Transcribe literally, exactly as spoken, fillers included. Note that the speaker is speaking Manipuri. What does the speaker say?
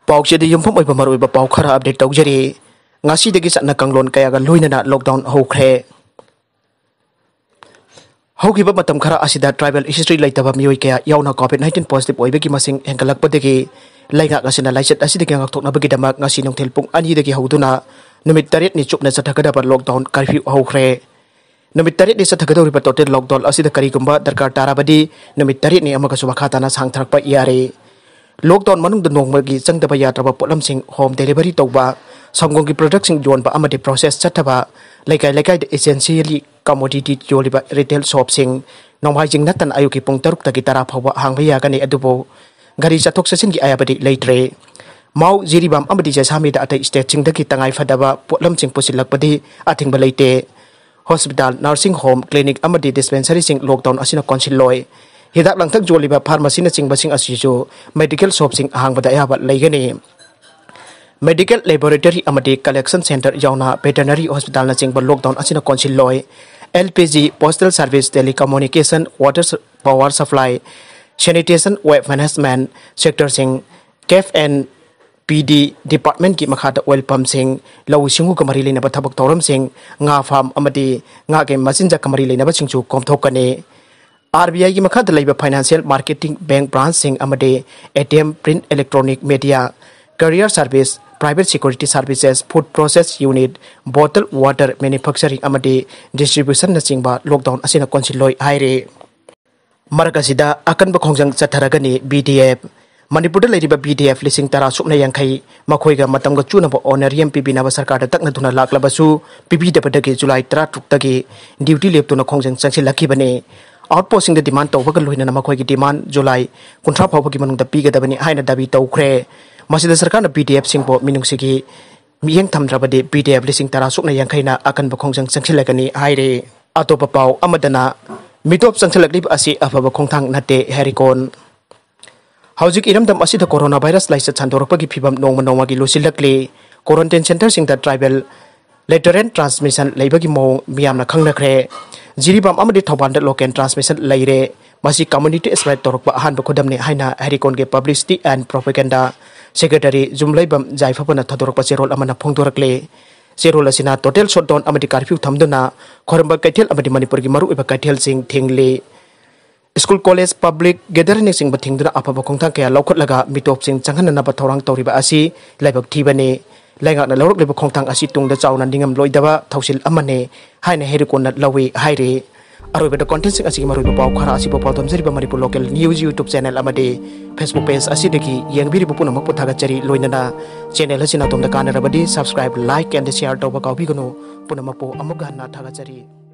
ꯄꯥꯎꯆꯦꯗ ꯌꯨꯝꯐꯝ ꯑꯣꯏꯕ ꯃꯔꯨꯑꯣꯏꯕ ꯄꯥꯎ ꯈꯔ ꯑꯞꯗꯦꯠ ꯇꯧꯖꯔꯤ꯫ ꯉꯁꯤꯗꯒꯤ ꯆꯠꯅ ꯀꯥꯡꯂꯣꯟ ꯀꯌꯥꯒ ꯂꯣꯏꯅꯅ ꯂꯣꯛꯗꯥꯎꯟ ꯍꯧꯈ꯭ꯔꯦ꯫ ꯍꯧꯈꯤꯕ ꯃꯇꯝ ꯈꯔ ꯑꯁꯤꯗ ꯇ꯭ꯔꯥꯏꯕꯦꯜ ꯍꯤꯁꯇ꯭ꯔꯤ ꯂꯩꯇꯕ ꯃꯤꯑꯣꯏ ꯀꯌꯥ ꯌꯥꯎꯅ ꯀꯣꯚꯤꯗ ꯅꯥꯏꯟꯇꯤꯟ ꯄꯣꯖꯤꯇꯤꯚ ꯑꯣꯏꯕꯒꯤ ꯃꯁꯤꯡ ꯍꯦꯟꯒꯠꯂꯛꯄꯗꯒꯤ ꯂꯩꯉꯥꯛ ꯑꯁꯤꯅ ꯂꯥꯏꯆꯠ ꯑꯁꯤꯗꯒꯤ ꯉꯥꯛꯊꯣꯛꯅꯕꯒꯤꯗꯃꯛ ꯉꯁꯤ ꯅꯨꯡꯊꯤꯜ ꯄꯨꯡ ꯑꯅꯤꯗꯒꯤ ꯍꯧꯗꯨꯅ ꯅꯨꯃꯤꯠ ꯇꯔꯦꯠꯅꯤ ꯆꯨꯞꯅ ꯆꯠꯊꯒꯗꯕ ꯂꯣꯛꯗꯥꯎꯟ ꯀꯔꯐ꯭ꯌꯨ ꯍꯧꯈ꯭ꯔꯦ꯫ ꯅꯨꯃꯤꯠ ꯇꯔꯦꯠꯅꯤ ꯆꯠꯊꯒꯗꯧꯔꯤꯕ ꯇꯣꯇꯦꯜ ꯂꯣꯛꯗꯥꯎꯟ ꯑꯁꯤꯗ ꯀꯔꯤꯒꯨꯝꯕ ꯗꯔꯀꯥꯔ ꯇꯥꯔꯕꯗꯤ ꯅꯨꯃꯤꯠ ꯇꯔꯦꯠꯅꯤ ꯑꯃꯒꯁꯨ ꯃꯈꯥ ꯇꯥꯅ ꯁꯥꯡꯊꯔꯛꯄ ꯌꯥꯔꯦ꯫ ꯂꯣꯛꯗꯥꯎꯟ ꯃꯅꯨꯡꯗ ꯅꯣꯡꯃꯒꯤ ꯆꯪꯗꯕ ꯌꯥꯗ꯭ꯔꯕ ꯄꯣꯠꯂꯝꯁꯤꯡ ꯍꯣꯝ ꯗꯦꯂꯤꯚꯔꯤ ꯇꯧꯕ, ꯁꯪꯒꯣꯝꯒꯤ ꯄ꯭ꯔꯗꯛꯁꯤꯡ ꯌꯣꯟꯕ ꯑꯃꯗꯤ ꯄ꯭ꯔꯣꯁꯦꯁ ꯆꯠꯊꯕ, ꯂꯩꯀꯥꯏ ꯂꯩꯀꯥꯏꯗ ꯏꯁꯦꯟꯁꯤꯌꯦꯜꯂꯤ ꯀꯃꯣꯗꯤꯇꯤ ꯌꯣꯜꯂꯤꯕ ꯔꯤꯇꯦꯜ ꯁꯣꯞꯁꯤꯡ, ꯅꯣꯡꯃꯥꯏꯖꯤꯡ ꯅꯠꯇꯅ ꯑꯌꯨꯛꯀꯤ ꯄꯨꯡ ꯇꯔꯨꯛꯇꯒꯤ ꯇꯔꯥ ꯐꯥꯎꯕ ꯍꯥꯡꯕ ꯌꯥꯒꯅꯤ, ꯑꯗꯨꯕꯨ ꯒꯥꯔꯤ ꯆꯠꯊꯣꯛ ꯆꯠꯁꯤꯟꯒꯤ ꯑꯌꯥꯕꯗꯤ ꯂꯩꯇ꯭ꯔꯦ꯫ ꯃꯥꯎ, ꯖꯤꯔꯤꯕꯥꯝ ꯑꯃꯗꯤ ꯖꯩꯁꯥꯃꯤꯗ ꯑꯇꯩ ꯁ꯭ꯇꯦꯠꯁꯤꯡꯗꯒꯤ ꯇꯉꯥꯏ ꯐꯗꯕ ꯄꯣꯠꯂꯝꯁꯤꯡ ꯄꯨꯁꯤꯜꯂꯛꯄꯗꯤ ꯑꯊꯤꯡꯕ ꯂꯩꯇꯦ꯫ ꯍꯣꯁꯄꯤꯇꯥꯜ, ꯅꯔꯁꯤꯡ ꯍꯣꯝ, ꯀ꯭ꯂꯤꯅꯤꯛ ꯑꯃꯗꯤ ꯗꯤꯁꯄꯦꯟꯁꯔꯤꯁꯤꯡ ꯂꯣꯛꯗꯥꯎꯟ ꯑꯁꯤꯅ ꯀꯣꯟꯁꯤꯜꯂꯣꯏ꯫ ꯍꯤꯗꯥꯛ ꯂꯥꯡꯊꯛ ꯌꯣꯜꯂꯤꯕ ꯐꯥꯔꯃꯥꯁꯤꯅꯆꯤꯡꯕꯁꯤꯡ ꯑꯁꯤꯁꯨ ꯃꯦꯗꯤꯀꯦꯜ ꯁꯣꯞꯁꯤꯡ ꯍꯥꯡꯕꯗ ꯑꯌꯥꯕ ꯂꯩꯒꯅꯤ꯫ ꯃꯦꯗꯤꯀꯦꯜ ꯂꯦꯕꯣꯔꯦꯇꯔꯤ ꯑꯃꯗꯤ ꯀꯂꯦꯛꯁꯟ ꯁꯦꯟꯇꯔ ꯌꯥꯎꯅ ꯚꯦꯇꯔꯅꯔꯤ ꯍꯣꯁꯄꯤꯇꯥꯜꯅꯆꯤꯡꯕ ꯂꯣꯛꯗꯥꯎꯟ ꯑꯁꯤꯅ ꯀꯣꯟꯁꯤꯜꯂꯣꯏ꯫ L P G, postal service, telecommunication, water power supply, sanitation, web management ꯁꯦꯛꯇꯔꯁꯤꯡ, ꯀꯦꯐ ꯑꯦꯟ ꯄꯤ ꯗꯤ ꯗꯤꯄꯥꯔꯠꯃꯦꯟꯒꯤ ꯃꯈꯥꯗ ꯑꯣꯏꯜ ꯄꯝꯁꯤꯡ, ꯂꯧꯎ ꯁꯤꯡꯎꯒ ꯃꯔꯤ ꯂꯩꯅꯕ ꯊꯕꯛ ꯊꯧꯔꯝꯁꯤꯡ, ꯉꯥ ꯐꯥꯔꯝ ꯑꯃꯗꯤ ꯉꯥꯒꯤ ꯃꯆꯤꯟꯖꯥꯛꯀ ꯃꯔꯤ ꯂꯩꯅꯕꯁꯤꯡꯁꯨ ꯀꯣꯝꯊꯣꯛꯀꯅꯤ꯫ ꯑꯥꯔ ꯕꯤ ꯑꯥꯏꯒꯤ ꯃꯈꯥꯗ ꯂꯩꯕ ꯐꯥꯏꯅꯥꯟꯁꯤꯌꯦꯜ ꯃꯥꯔꯀꯦꯇꯤꯡ, ꯕꯦꯡꯛ ꯕ꯭ꯔꯥꯟꯆꯁꯤꯡ ꯑꯃꯗꯤ A T M, print electronic media, career service, private security services, food process unit, bottle water manufacturing ꯑꯃꯗꯤ ꯗꯤꯁꯇ꯭ꯔꯤꯕ꯭ꯌꯨꯁꯟꯅꯆꯤꯡꯕ ꯂꯣꯛꯗꯥꯎꯟ ꯑꯁꯤꯅ ꯀꯣꯟꯁꯤꯜꯂꯣꯏ ꯍꯥꯏꯔꯤ꯫ ꯃꯔꯛ ꯑꯁꯤꯗ ꯑꯀꯟꯕ ꯈꯣꯡꯖꯪ ꯆꯠꯊꯔꯒꯅꯤ ꯕꯤ ꯗꯤ ꯑꯦꯐ꯫ ꯃꯅꯤꯄꯨꯔꯗ ꯂꯩꯔꯤꯕ ꯕꯤ ꯗꯤ ꯑꯦꯐ ꯂꯤꯁꯤꯡ ꯇꯔꯥ ꯁꯨꯞꯅ ꯌꯥꯡꯈꯩ ꯃꯈꯣꯏꯒ ꯃꯇꯝꯒ ꯆꯨꯅꯕ ꯑꯣꯅꯔꯤꯌꯝ ꯄꯤꯕꯤꯅꯕ ꯁꯔꯀꯥꯔꯗ ꯇꯛꯅꯗꯨꯅ ꯂꯥꯛꯂꯕꯁꯨ ꯄꯤꯕꯤꯗꯕꯗꯒꯤ ꯖꯨꯂꯥꯏ ꯇꯔꯥꯇꯔꯨꯛꯇꯒꯤ ꯗ꯭ꯌꯨꯇꯤ ꯂꯦꯞꯇꯨꯅ ꯈꯣꯡꯖꯪ ꯆꯪꯁꯤꯜꯂꯛꯈꯤꯕꯅꯤ꯫ ꯑꯥꯎꯠꯄꯣꯁꯁꯤꯡꯗ ꯗꯤꯃꯥꯟ ꯇꯧꯕꯒ ꯂꯣꯏꯅꯅ ꯃꯈꯣꯏꯒꯤ ꯗꯤꯃꯥꯟ ꯖꯨꯂꯥꯏ ꯀꯨꯟꯊ꯭ꯔꯥ ꯐꯥꯎꯕꯒꯤ ꯃꯅꯨꯡꯗ ꯄꯤꯒꯗꯕꯅꯤ ꯍꯥꯏꯅ ꯗꯥꯕꯤ ꯇꯧꯈ꯭ꯔꯦ꯫ ꯃꯁꯤꯗ ꯁꯔꯀꯥꯔꯅ ꯕꯤ ꯗꯤ ꯑꯦꯐꯁꯤꯡꯕꯨ ꯃꯤꯅꯨꯡꯁꯤꯒꯤ ꯃꯤꯠꯌꯦꯡ ꯊꯝꯗ꯭ꯔꯕꯗꯤ ꯕꯤ ꯗꯤ ꯑꯦꯐ ꯂꯤꯁꯤꯡ ꯇꯔꯥ ꯁꯨꯞꯅ ꯌꯥꯡꯈꯩꯅ ꯑꯀꯟꯕ ꯈꯣꯡꯖꯪ ꯆꯪꯁꯤꯜꯂꯒꯅꯤ ꯍꯥꯏꯔꯤ꯫ ꯑꯇꯣꯞꯄ ꯄꯥꯎ ꯑꯃꯗꯅ, ꯃꯤꯇꯣꯞ ꯆꯪꯁꯤꯜꯂꯛꯂꯤꯕ ꯑꯁꯤ ꯑꯐꯕ ꯈꯣꯡꯊꯥꯡ ꯅꯠꯇꯦ, ꯍꯦꯔꯤꯀꯣꯟ꯫ ꯍꯧꯖꯤꯛ ꯏꯔꯝꯗꯝ ꯑꯁꯤꯗ ꯀꯣꯔꯣꯅꯥ ꯚꯥꯏꯔꯁ ꯂꯥꯏꯆꯠ ꯁꯟꯗꯣꯔꯛꯄꯒꯤ ꯐꯤꯚꯝ ꯅꯣꯡꯃ ꯅꯣꯡꯃꯒꯤ ꯂꯨꯁꯤꯜꯂꯛꯂꯤ꯫ ꯀ꯭ꯋꯥꯔꯦꯟꯇꯤꯟ ꯁꯦꯟꯇꯔꯁꯤꯡꯗ ꯇ꯭ꯔꯥꯏꯕꯦꯜ ꯂꯦꯇꯔꯦꯟ ꯇ꯭ꯔꯥꯟꯁꯃꯤꯁꯟ ꯂꯩꯕꯒꯤ ꯃꯑꯣꯡ ꯃꯤꯌꯥꯝꯅ ꯈꯪꯅꯈ꯭ꯔꯦ꯫ ꯖꯤꯔꯤꯕꯥꯝ ꯑꯃꯗꯤ ꯊꯧꯕꯥꯜꯗ ꯂꯣꯀꯦꯜ ꯇ꯭ꯔꯥꯟꯁꯃꯤꯁꯟ ꯂꯩꯔꯦ꯫ ꯃꯁꯤ community spread ꯇꯧꯔꯛꯄ ꯑꯍꯥꯟꯕ ꯈꯨꯗꯝꯅꯤ ꯍꯥꯏꯅ ꯍꯦꯔꯤꯀꯣꯟꯒꯤ Publicity and Propaganda Secretary ꯖꯨꯝꯂꯩꯕꯝ ꯖꯥꯏꯐꯕꯅ ꯊꯥꯗꯣꯔꯛꯄ ꯆꯦꯔꯣꯜ ꯑꯃꯅ ꯐꯣꯡꯗꯣꯔꯛꯂꯦ꯫ ꯆꯦꯔꯣꯜ ꯑꯁꯤꯅ total shutdown ꯑꯃꯗꯤ curfew ꯊꯝꯗꯨꯅ ꯈꯣꯏꯔꯝꯕ ꯀꯩꯊꯦꯜ ꯑꯃꯗꯤ ꯃꯅꯤꯄꯨꯔꯒꯤ ꯃꯔꯨꯑꯣꯏꯕ ꯀꯩꯊꯦꯜꯁꯤꯡ ꯊꯤꯡꯂꯤ꯫ School, college, public gatheringꯅꯆꯤꯡꯕ ꯊꯤꯡꯗꯨꯅ ꯑꯐꯕ ꯈꯣꯡꯊꯥꯡ ꯀꯌꯥ ꯂꯧꯈꯠꯂꯒ ꯃꯤꯇꯣꯞꯁꯤꯡ ꯆꯪꯍꯟꯅꯅꯕ ꯊꯧꯔꯥꯡ ꯇꯧꯔꯤꯕ ꯑꯁꯤ ꯂꯥꯏꯕꯛ ꯊꯤꯕꯅꯤ꯫ ꯂꯩꯉꯥꯛꯅ ꯂꯧꯔꯛꯂꯤꯕ ꯈꯣꯡꯊꯥꯡ ꯑꯁꯤ ꯇꯨꯡꯗ ꯆꯥꯎꯅ ꯅꯤꯡꯉꯝꯂꯣꯏꯗꯕ ꯊꯧꯁꯤꯜ ꯑꯃꯅꯤ ꯍꯥꯏꯅ ꯍꯦꯔꯤꯀꯣꯟꯅ ꯂꯧꯏ ꯍꯥꯏꯔꯤ꯫ ꯑꯔꯣꯏꯕꯗ contentꯁꯤꯡ ꯑꯁꯤꯒꯤ ꯃꯔꯨꯑꯣꯏꯕ ꯄꯥꯎ ꯈꯔ ꯑꯁꯤꯕꯨ ꯄꯥꯎꯗꯝꯖꯔꯤꯕ Manipur Local News YouTube channel ꯑꯃꯗꯤ Facebook page ꯑꯁꯤꯗꯒꯤ ꯌꯦꯡꯕꯤꯔꯤꯕ ꯄꯨꯝꯅꯃꯛꯄꯨ ꯊꯥꯒꯠꯆꯔꯤ꯫ ꯂꯣꯏꯅꯅ channel ꯑꯁꯤꯅ ꯑꯗꯣꯝꯗ ꯀꯥꯟꯅꯔꯕꯗꯤ subscribe, like and share ꯇꯧꯕ ꯀꯥꯎꯕꯤꯒꯅꯨ꯫ ꯄꯨꯝꯅꯃꯛꯄꯨ ꯑꯃꯨꯛ ꯍꯟꯅ ꯊꯥꯒꯠꯆꯔꯤ꯫